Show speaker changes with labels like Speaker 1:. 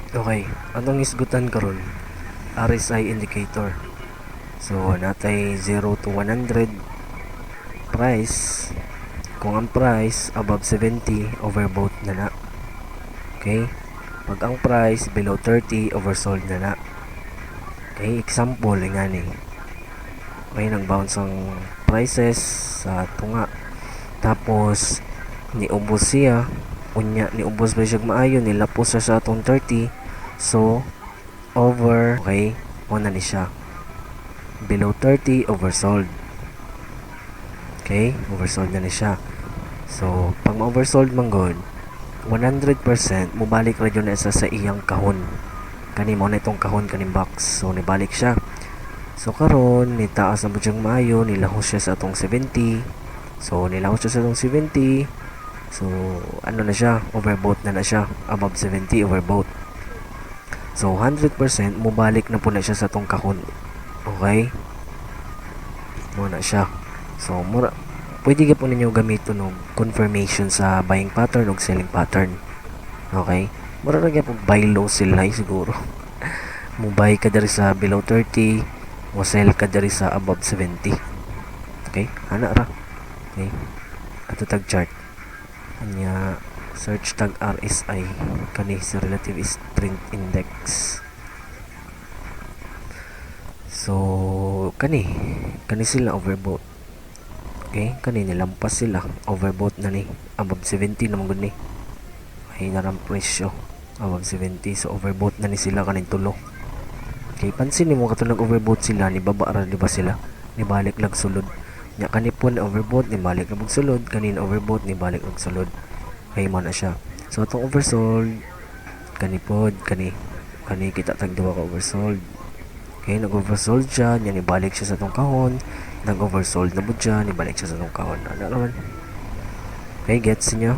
Speaker 1: Okay, atong isgutan karon, RSI indicator. So, natay 0 to 100 price. Kung ang price above 70, overbought na na. Okay? Pag ang price below 30, oversold na na. Okay, example ngani. Okay, nag-bounce ang prices sa tunga. Tapos niubos siya, unya niubos ba siya maayo, nilapos siya sa atong 30. So, over, okay, mo na ni siya. Below 30, oversold. Okay, oversold na ni siya. So, pag ma-oversold man gud, 100% mubalik ra jud na sa iyang kahon. Kani mo na itong kahon, kaning box. So, nibalik siya. So, karon nitaas na po siyang maayo, nilahos siya sa atong 70. So, nilahos siya sa atong 70. So, ano na siya, overbought na na siya. Above 70, overbought. So, 100% mubalik na po na siya sa atong kahon. Okay? Mo na siya. So, mura, pwede ka po ninyo gamiton og confirmation sa buying pattern ug selling pattern. Okay? Mura ra gyud buy low, sell high siguro. Mo buy ka diri sa below 30, mo sell ka diri sa above 70. Okay? Ana ra. Okay? Ato tag chart. Anya, search tag RSI, kani sa Relative Strength Index. So kani kani sila, overbought. Okay, kani nilampas sila, overbought na ni, above 70 naman gud ni. Okay, narang presyo above 70, so overbought na ni sila kaning tulo. Okay, pansin nimo katong nag-overbought sila, ni baba ra di ba sila, nibalik lag sulod. Nya kani po na overbought, ni balik na sulod, kani na overbought, ni balik lag sulod. Okay, mo na siya. So atong oversold, kani pod, kani kani kita tag duha ka oversold. Okay, nag-oversold siya, nya nibalik siya sa atong kahon, nag-oversold na pud siya, nibalik siya sa atong kahon. Ano naman? Okay, gets niyo?